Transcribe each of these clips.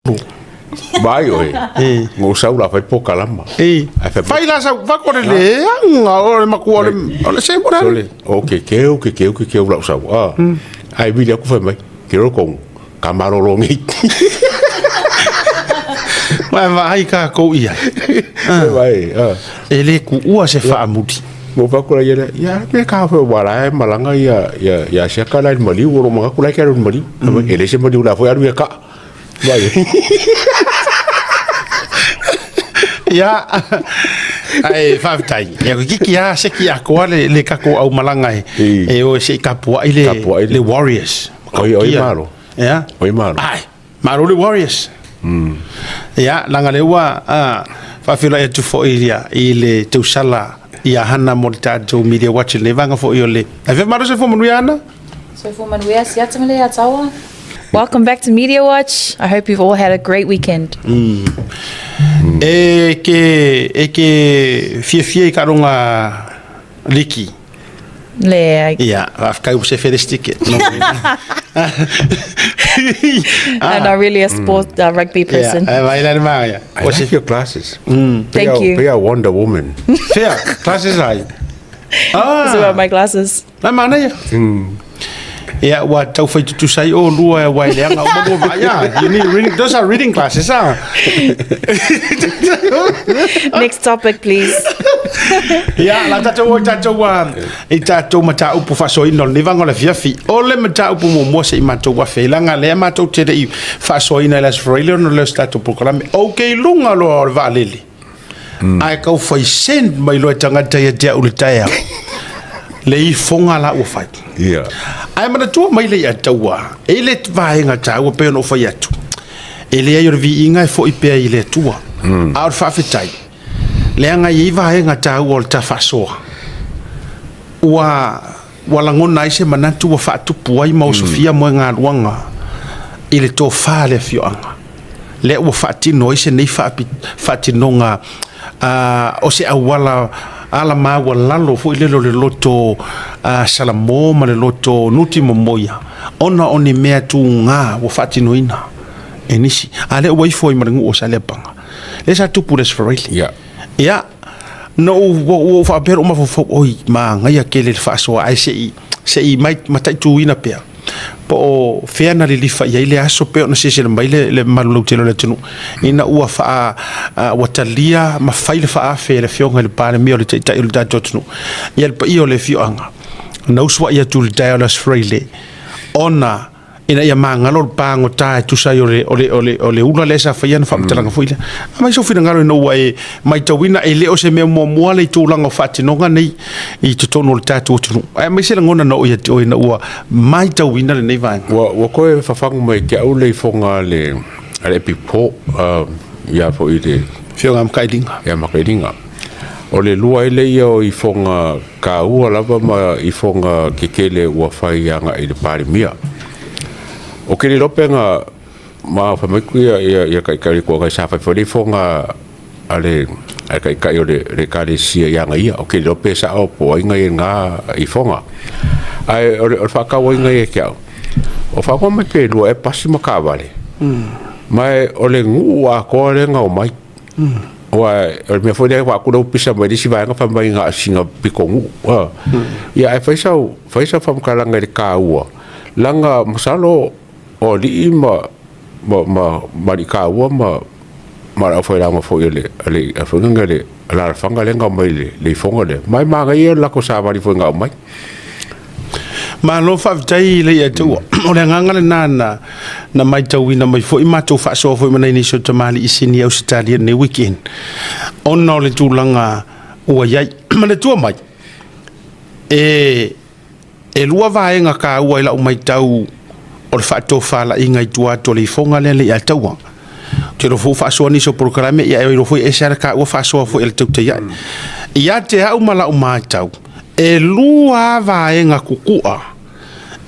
Vai oe. Ngou sau la fai pokalama. Fai la sau va ko le leaga o le makua o le se mo le. O ke keu ke keu ke keu lau sau. Ah. Ai vili aku fai mai. Ke ro kong ka malolo ngi. Ma vaai kākou i ai. Vai. Ah. E le kuua se faamuli. Mo fa kula ia ia me ka fa wala e malanga ia ia ia sia ka la maliu o lo manga kula ke ro maliu. E le se maliu la fo alu ia ka. Vai. Ia, ae faafetai. Ia kiki a se ki akoa le le kako au malanga e e o se kapuai le Kapuai le Warriors. Oi oi malo. Ia. Oi malo. Ai, malo le Warriors. Ia, langa le ua a faafeiloai atu foi ia i le tausala ia Hana mo le tatou Media Watch le vaega foi o le. Ai fea malo soifua manuia Hana? Soifua manuia, siata ma le ia taua. Welcome back to Media Watch. I hope you've all had a great weekend. E ke e ke fiafia i karonga liki. Le, Ia, faafetai ua se first ticket. No. I'm not really a sport rugby person. Ia, vai la le maia. I like your glasses. Thank you. Pea Wonder Woman. Fea, classes ai. This is about my glasses. Na manaia. Ia, ua tau fai tutusa ai o lua e wai leanga o lua vai. Yeah, you need reading. Those are reading classes, ah. Next topic, please. Ia, la tatou o i tatou i tatou mataupu faasoaina o lenei vaega o le afiafi. O le mataupu muamua se i matou afe ai, leaga lea matou te le i faasoaina i le Aso Faraile ona o le o se tatou polokalame. Ou te i luga loa o le vaalele. Ae tau fai send mai loa e tagata ia te au le taeao. Le ifoga la ua fai. Ia. Ae manatua mai le ia taua, e i le vaega taua pei ona ou fai atu. E leai o le viiga e foi pea i le Atua. A o le faafetai, leaga e i ai vaega taua o le ta faasoa. Ua ua lagona ai se manatu ua faatupu ai ma osofia moegaluaga i le tofa a le afioaga. Lea ua faatino ai se nei faatinoga o se auala alamaualalo foi lele o le loto Salamo ma le loto Nutimomoia ona o ni mea tuga ua faatinoina e nisi. A lea ua ifo ai ma le nuu o Saleapaga. Lea sa tupu i le Aso Faraile. Ia, na ou ua ou faapea lou mafaufau, oi, manaia tele le faasoa ae se i se i mataituina pea po o fea na lilifa i ai le aso pei ona silasila mai le, le mamalu lautele o le atunuu ina ua faa ua talia ma fai le faaafe e le afioga i le Palemia o le Taitai o le tatou atunuu ia le paia o le afioaga na usuai atu i le taeao o le Aso Faraile ona ina ia magalo le pagota e tusa ai o le, o le, o le, o le ula lea sa faia na faamatalaga foi lea. Aumai sou finagalo ina ua e matauina e le o se mea muamua le tulaga o faatinoga nei i totonu o le tatou atunuu. Ae aumai se lagona na oo ia te oe ina ua matauina lenei vaega. Ua, ua toe fafagu mai te au le ifoga a le, a le Epic Po, ia foi le Afioga Makailiga. Ia Makailiga. O le lua ai lea ia o ifoga taua lava ma ifoga tetele ua fai agai i le Palemia. O ke le iloa pe na ma fai mai ia ia ia taitai o le Itu Agai sa fai foi le ifoga a le a le taitai o le le Ekalesia ia ia. O ke le iloa pe sao po o ai na ia i lena ifoga. Ae o le o le faatauaiga ia te au, o fagoa mai pe lua ea pasi ma taavale, ma o le nuu atoa lea na omai. Aua o le mea foi lea ua aku lea ua pisa mai le isi vaega fai mai na o sina pitonuu. Ia ae fai sau fai sau faamatalaga i le taua leaga masalo o alii ma ma ma ma alii taua ma ma le aufailaoga foi a le a le a foi lea le alaalafaga lea na aumai i le ifoga lea. Ma e manaia le latou savali foi na aumai. Malo faafetai le ia te ua. O le agaga lena na, na matauina mai foi matou faasoa foi ma nai nisi o tamalii sini Ausetalia lenei weekend ona o le tulaga ua i ai. Manatua mai, e, e lua vaega taua i lau matau o le faatofalaiga i tua atu o le ifoga lea le ia taua. Ou te iloa foi ua faasoa nisi o polokalame, ia e iloa foi e ese lava le taua faasoa foi a le tautai ai. Ia te au ma lau matau, e lua lava vaega kukua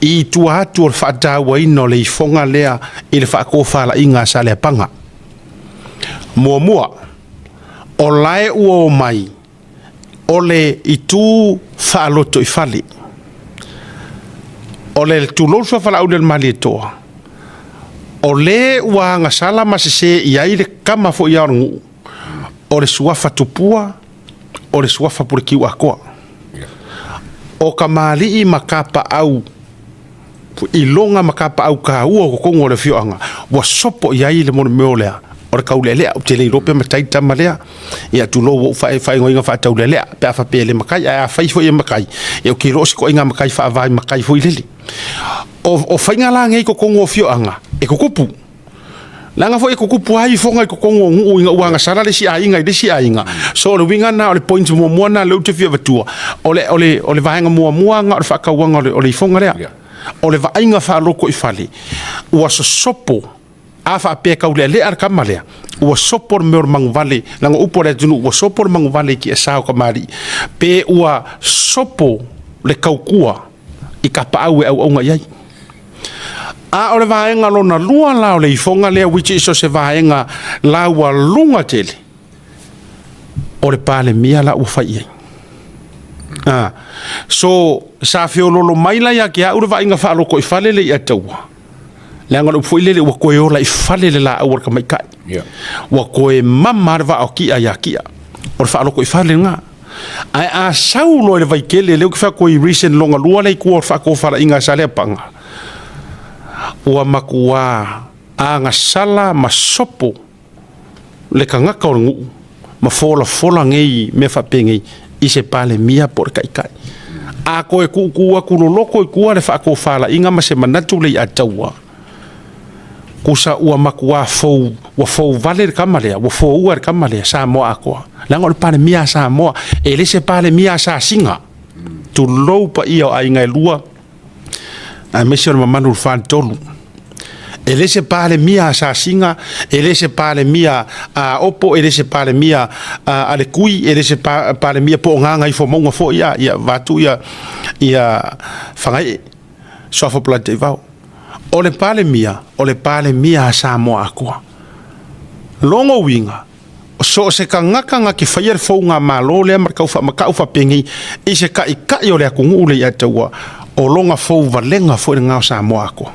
i tua atu o le faatauaina o le ifoga lea i le faatofalaiga a Saleapaga. Muamua, o lae ua omai o le itu faalotoifale. O le tulou suafa Laauli o le Malietoa, O le ua agasala ma sesē i ai le kama foi a o le nuu, o le suafa Tupua, o le suafa Pulekiu-atoa. O kamali'i ma kapaau iloga ma kapaau taua o totonu o le afioaga, ua sopo i ai le mea o lea, o le taulealea. Ou te le iloa pe matai le tama lea, ia tulou ua ou faaigoaina faataulealea pe a faapea e le matai, ae afai foi e matai, ia ou te iloa o se ituaiga matai faavae matai foi lele. O faiga la nei i totonu o afioaga, e tutupu. Leaga foi e tutupu lava ifoga i totonu o nuu ina ua agasala le isi aiga i le isi aiga. So o le uiga lena, o le point muamua lena lea ou te fia avatua, o le, o le, o le vaega muamua lena o le faatauaga o le, o le ifoga lea. Yeah. O le vaaiga faalotoifale, ua sosopo, a faapea e taulealea le tama lea, ua sopo le mea o le manuvale, leaga o upu a le atunuu, ua sopo le manuvale i tiasa o tamalii, pe ua sopo le tautua i tapaau e auauna i ai. A o le vaega lona lua la o le ifoga lea which is o se vaega laualuga tele, o le Palemia la ua fai i ai. Ah, so sa feololo mai la ia te au le vaaiga faalotoifale le ia taua, leaga o le upu foi lele ua toe ola i fale le laau a le tamaitai. Yeah. Ua toe mama le vaa o Kia ia Kia. O le faalotoifale lena. Ae a sau loa i le vaitele, lea ou te fai atu ai recent lona lua lea i tua o le faatofalaiga a Saleapaga, ua matua agasala ma sopo le tagata o le nuu ma folafola nei mea faapenei i se Palemia po o le Taitai. A toe tuutuu atu loloto i tua le faatofalaiga ma se manatu le ia taua, Kusa ua matua fou, ua fou vale le tama lea, ua foua le tama lea, Samoa atoa. Leaga o le Palemia a Samoa, e le se Palemia a Sasiga. Tulou paia o aiga e lua, aemaise o le mamalu o le Faletolu. E le se Palemia a Sasiga, e le se Palemia a Opo, e le se Palemia a le Kui, e le se Palemia po o Gagaifomauga foi, ia, ia vaeatu ia, ia Fagaee, Suafa Polataivao. O le Palemia, o le Palemia a Samoa atoa. Logo uiga, so o se tagata na te faia le fougamalo lea ma le tau faamatau faapenei i se taitai o le atunuu lea ia te ua, o lona fouvalega foi lena o Samoa atoa.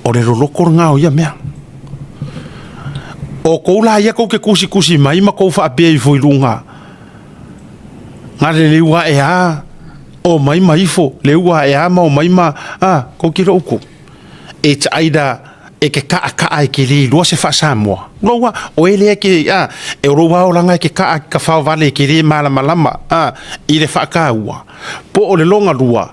O le loloto lena o ia mea. O tou la ia tou te tusitusi mai ma tou faapea ifo i luga, na le leu ae a omai ma ifo, leu ae a ma omai ma, a, kou te iloa outou. It's either e te kaʻakaʻa e te le iloa se faa-Samoa, lou a, o e lea e te, a, e o lou aolaga e te kaa ki ka faovale e te le malamalama, a, i le faataua. Po o le loga lua,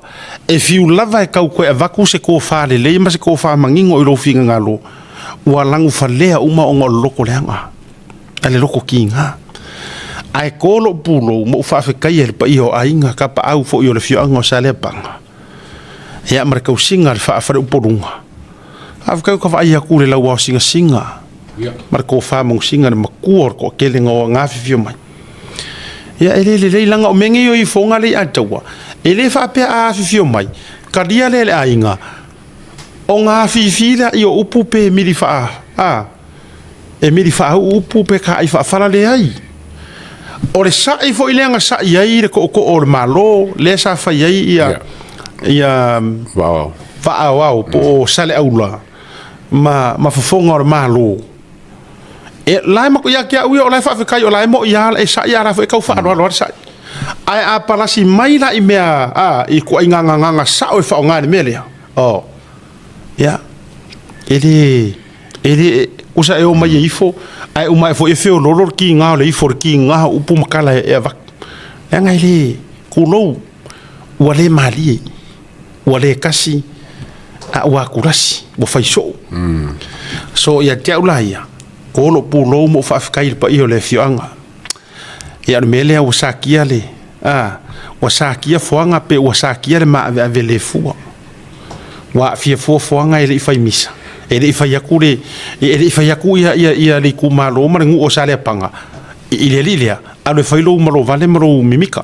e fiu lava e tau toe avatu se tofa lelei ma se tofa manino i lou finagalo, ua lagufalea uma ona o le loto leaga. A le loko kiga. Ae ko lou pulou ma ou faafetaia i le paia o aiga, kapaau foi o le afioaga o Saleapaga, ia ma le tausiga a le faafaleupoluga. Faafetai o ka vaai atu i le lauao singasinga ma le tofa magusiga i le matua o le toatele na o gafifio mai. Ia e le lelei leaga o mea nei o ifoga lea i Ataua, e le faapea a afifio mai, talia lea e le aiga, ona afifi lea o upu pe mili faa, a, E mili faauu upu pe kaai faafala leai. O le sa'i foi lea na sa'i ai le tootoo o le Malo lea sa fai ai ia ia Vaaoao. Vaaoao po o Saleaula ma ma fofoga o le Malo. E la e ia te au ia o la e faafetai o la e mo'i lava e sa'i a o la foi e tau faaaloalo lava le sa'i. Ae a palasi mai la i mea a i ituaiga gagana sao e faaaoga i le mea lea, oh ia e le E le kusa e omai e ifo, ae uma ae foi e feololo le kiga o le ifo, le kiga o upu ma tala e avatu. Leaga e le tulou, ua le malie, ua le kasi, a ua aturasi, ua fai soo. So ia te au la ia, ko lou pulou ma ou faafetai i le paia o le afioaga. Ia o le mea lea ua sakia le, a, ua sakia foaga pe ua sakia le maaveave le fua. Ua aafia fua foaga e le i fai misa, e le i fai atu le, e le i fai atu ia, ia, ia le itumalo ma le nuu o Saleapaga i le alii lea, alu e fai lou malovale ma lou mimika.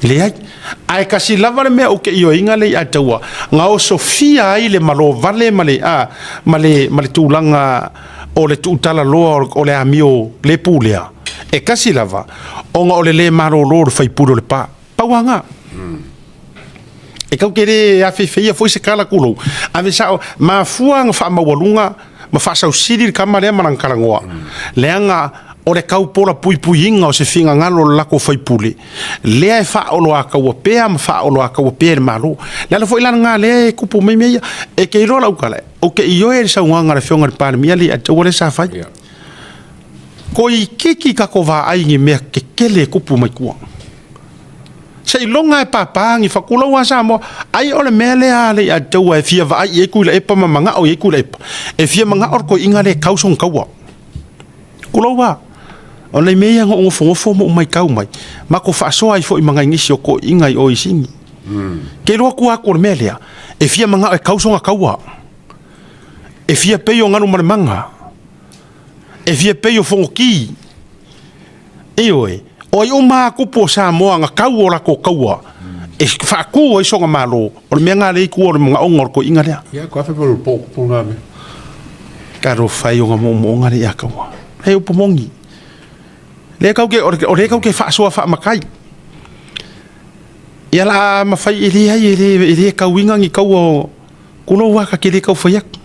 Leai. Ae kasi lava le mea ou te ioeina lea ia te ua, na osofia ai le malovale ma le, a, ma le, ma le tulaga o le tuutalaloa o le amio le pulea, e kasi lava, ona o le le malolo o le faipule o Lepa. Pau lava na. E kau ke le afeifeia foi se kala kulou. Ave sao, mafua nga faamaualuga ma faasausili le kama lea ma lana talanoa. Leaga o le tau pola puipuiina o se finagalo o le latou faipule, lea e faaoloataua pea ma faaoloataua pea e le Malo. Le ala foi la lena lea e tupu mai mea ia. E te iloa lau tala, ou te ioe i le saunoaga a le Afioga i le Palemia le Ataua lea sa fai. Toeitiiti tatou vaai i ni mea tetele e tupu mai tua. Seiloga e papa ni fatulou a Samoa. Ai o le mea lea a Leiataua e fia vaai i ai Tuilaepa ma manao i ai Tuilaepa. E fia manao le toeaina lea e tau sona taua. Tulou a. O nai mea ia na ou nofonofo ma ou matau mai, matou faasoa ai foi ma nai nisi o toeaiina i o i Sini. Ke iloa tua atu o le mea lea, e fia manao e tau sona taua. E fia pei o Galumalemana. E fia pei o Fonoti. Ioe, o ai uma lava tupu o Samoa na tau o latou taua e faatu ai sona Malo, o le mea lena lea i tua o le manaoga o le toeaina lea. Ia, ko afe mo po kupu na me. Talofa e i ona moomooga lea ia taua. E upu moni. Lea kau ke, o lea kau ke faasoa faamatai. Ia la mafai e leai e le, e le tauina ni taua o kulou a ka ke le tau fai atu.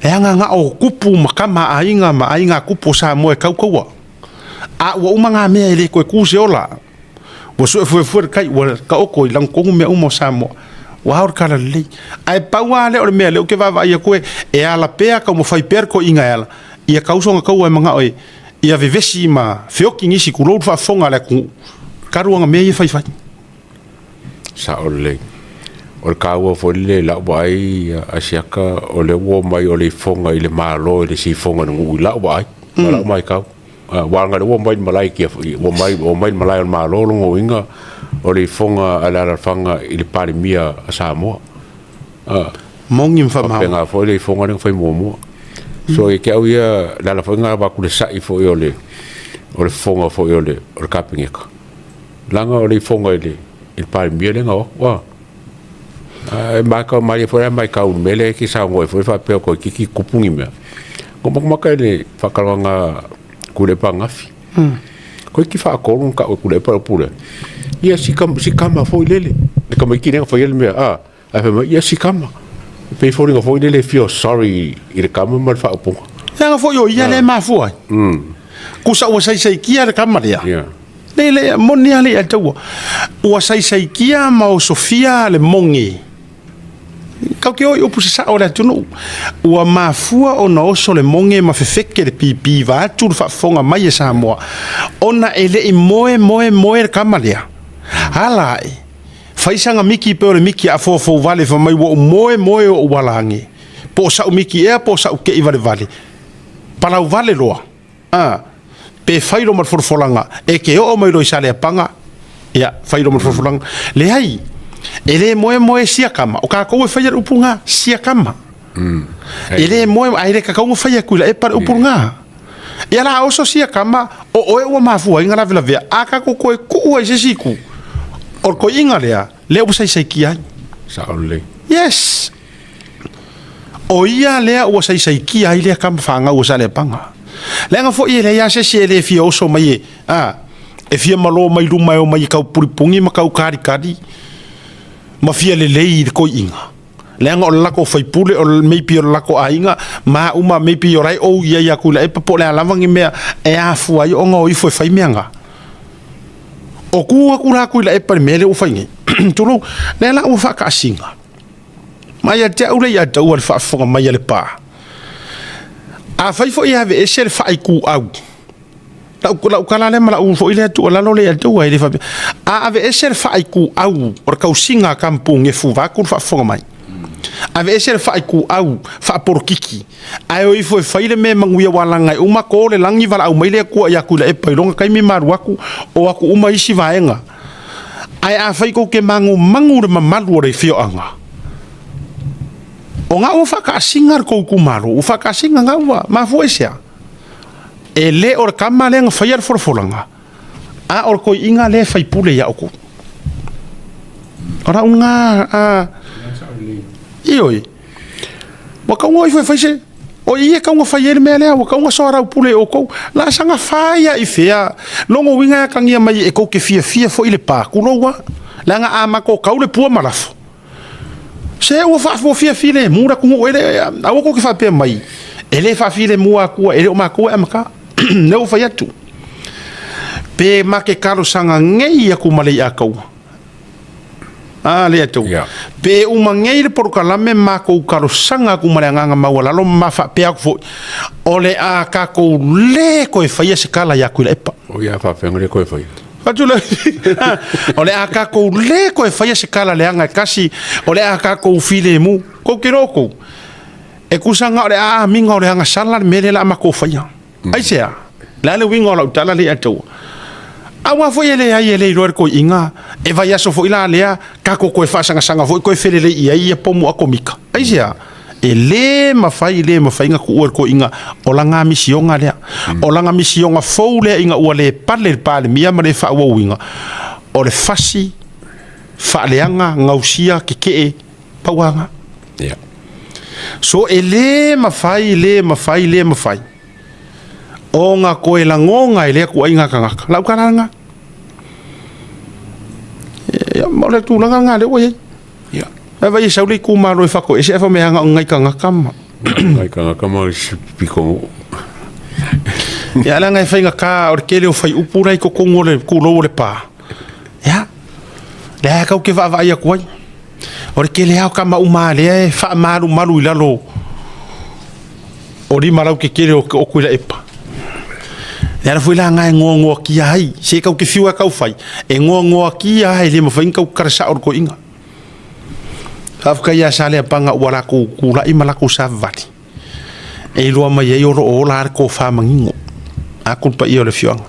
Leaga na o tupu ma tama a aiga ma aiga a tupu o Samoa e tautaua. A ua uma ngā mea e le toe tu se ola. Ua suefuefue le tai, ua taoto i lagotonu mea uma o Samoa. Ua ao le talalelei. Ae pau lava lea o le mea lea ou te vaavaai atu e, e ala pea, taumafai pea le toeaina e ala, ia tau sona taua e manao e, ia vevesi ma feoti nisi, tulou le faafofoga a le atunuu, talu ana mea ia e faifai. Sao lelei. O le taua foi lele i lau vaai Asiata, o lea ua omai o le ifoga i le Malo i le sifoga i le nuu i lau vaai ma lau matau. Aua leaga o lea ua omai i le malae i ua omai ua omai i le malae o le Malo lona uiga o le ifoga a le alaalafaga i le Palemia a Samoa. Moni ma faamaoni. Faapena foi le ifoga lea na fai muamua. So ia te au ia, o le ala foi lena e avatu le sai foi o le o le fofoga foi o le o le Kapeneta. Leaga o le ifoga i le i le Palemia lea na o atu. A e matau malie foi la matau i le mea lea e te saunoa ai foi faapea o toeitiiti tupu ni mea. Na ou matamata i le faatalanoaga a Tuilaepa ananafi. Toeitiiti faatolu na tau e Tuilaepa le upu lea, ia si si tama foi lele, le tamaiti lea na faia le mea a, ae fai mai, ia si tama. E pei e foliga foi lele e feel sorry i le tama ma le faaupuga. Leaga foi o ia lea e mafua ai. Kusa ua saisaitia le tama lea. Le, le, moni lava le ia taua. Ua saisaitia ma osofia le mogi. Kau ke o i upu sasao o le atunuu. Ua mafua ona oso le moge ma fefeke le pipi vaeatu le faafofoga mai e Samoa, ona e le i moe moe moe le tama lea. Ala ae, fai saga miki pei o le miki a foafouvale fai mai ua ou moe moe o ou ala age. Po o sa'u miki ea po o sa'u ke'i valevale. Palau vale loa. A, pe fai loa ma le folafolaga, e te oo mai loa i Saleapaga, ia, fai loa ma le folafolaga. Leai, e le moemoe sia kama, o tatou e faia le upu lena, sia kama. E le moe, ae le tatau ona fai atu i Laepa le upu lena. Ia la oso sia kama, o oe ua mafua ai ona lavelavea, a tatou toe tuu ai i se isi itu, o le toeaina lea, lea ua saisaitia ai. Sao lelei. Yes! O ia lea ua saisaitia ai lea kama fanau o Saleapaga. Leaga foi e leai lava se isi e le fia oso mai e, a, e fia malo mai luma e omai e tau pulipuni ma tau kalikali ma fia lelei i le toeaina. Leaga o le latou faipule, o le maybe o le latou aiga, ma uma maybe o la e ou i ai ia Tuilaepa po o le a lava ni mea e afua ai ona o ifo e fai mea na. O tu atu la Tuilaepa i le mea lea ua fai nei, tulou, lea la ua faataasina. Ma ia te au le ia taua le faafofoga mai a le pa. Afai foi e aveese le faaituau, lau, lau tala lea ma lau foi lea tuualalo le ia taua e le faapea. A aveese le faaituau o le tausiga a Kamupugefu vaeatu le faafofoga mai. Aveese le faaituau faapolokiki, ae o ifo e fai le mea e manuia aua leaga e uma to le lagi valaau mai le Atua ia Tuilaepa i lona taimi ma alu atu o atu uma isi vaega. Ae afai tou te magumagu le mamalu o le afioaga, o gau ua faataasiga le tou itumalo, ua faataasiga gau ua mafua i se a? E le o le tama lea na faia le folafolaga, a o le toeaina lea e faipule ia outou. O lau lena, a, ioe, ua tau na o ifo e fai se, O i e tau na fai ai le mea lea, ua tau na soalaupule e outou. Laasaga fai lava i fea, logo uiga e atagia mai e tou te fiafia foi i le pa, tulou lava. Leaga a matou tau le pua ma lafo, se ua faa, ua fia filemu le atunuu. E le, aua tou te faapea mai e le faafilemu Atua, e le o matou e amata. Lea ua fai atu, pe ma te talosaga nei atu ma Leiataua, a Leiataua, pe uma nei le polokalame, matou talosaga atu ma le agaga maualalo ma faapea atu foi, o le a tatou le toe faia se tala ia Tuilaepa. O ia faafeaga le toe faia. Atu le, o le a tatou le toe faia se tala leaga e tasi, o le a tatou filemu. Tou te iloa outou, e tusa na o le a amiga o le agasala le mea lea o le a matou faia. Aisea? O le a le uiga o lau tala lea ia te outou? Aua foi e leai e le iloa e le toeaina, e vaiaso foi la lea tatou toe faasagasaga foi toe felelei i ai ia pomu atomika. Aisea? E le mafai, le mafai ona tuua e le toeaina o lana misioga lea. O lana misioga fou lea ina ua le pale i le Palemia ma le faaauauina, o le fasi, faaleaga, gausia, tetee, pau lava lena. So e le mafai, le mafai, le mafai ona toe lagona e lea ituaiga tagata lau tala lena. Ia, o le tulaga lena lea ua i ai. Ae vaai e sau le itumalo e faatoese ae fai mai ana o ni nai tagata ma. Nai tagata ma isi pitonuu. Ia, leaga e faigata o le tele o faiupu la i totonu o le tulou o le pa. Ia, lea tatou te vaavaai atu ai. O le tele lava o tama uma lea e faamalumalu i lalo o lima lautetele o Tuilaepa. Le ala foi la lena e goagoatia ai, se tau te fiu e tau fai, e goagoatia ai, e le mafai ona tau tala sao le toeaina. Faafetai ia Saleapaga ua latou tulai ma latou savavali, e iloa mai ai o lo o ola lava le tofa manino. Vaeatu le paia o le afioaga.